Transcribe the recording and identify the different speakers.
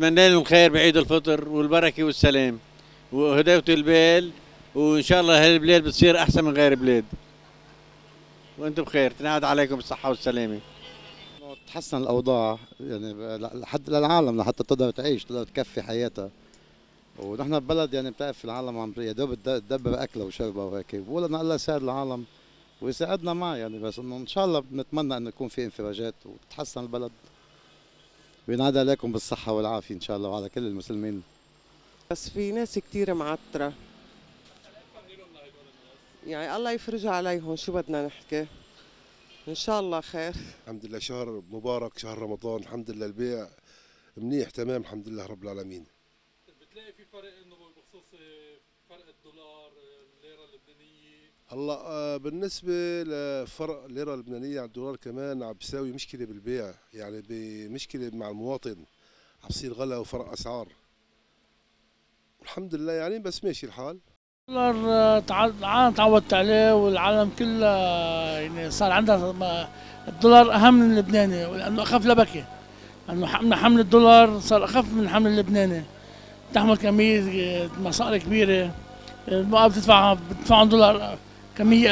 Speaker 1: بتمنى لهم الخير بعيد الفطر والبركة والسلام وهداوة البال، وان شاء الله هالبلاد بتصير احسن من غير بلاد. وانتم بخير، تنعاد عليكم بالصحة والسلامة.
Speaker 2: تحسن الاوضاع يعني لحد للعالم لحتى تقدر تعيش، تقدر تكفي حياتها. ونحن ببلد يعني بتعرف العالم عم يا دوب تدبر اكلها وشربها وهيك، بقول انه الله يساعد العالم ويساعدنا معه يعني، بس انه ان شاء الله بنتمنى انه يكون في انفراجات وتتحسن البلد. وينعاد عليكم بالصحة والعافية إن شاء الله وعلى كل المسلمين.
Speaker 3: بس في ناس كتير معترة، يعني الله يفرجها عليهم، شو بدنا نحكي؟ إن شاء الله خير.
Speaker 4: الحمد لله شهر مبارك، شهر رمضان، الحمد لله البيع منيح تمام، الحمد لله رب العالمين.
Speaker 5: بتلاقي في فرق انه بخصوص فرق الدولار الليرة اللبنانية؟
Speaker 4: هلا بالنسبة لفرق الليرة اللبنانية على الدولار كمان عم بيساوي مشكلة بالبيع، يعني بمشكلة مع المواطن، عم بصير غلا وفرق اسعار. الحمد لله يعني بس ماشي الحال.
Speaker 6: الدولار العالم تعودت عليه، والعالم كلها يعني صار عندها الدولار اهم من اللبناني، لانه اخف لبكه، لانه حمل الدولار صار اخف من حمل اللبناني. تحمل كمية مصاري كبيرة، ما بتدفعهم دولار كمية.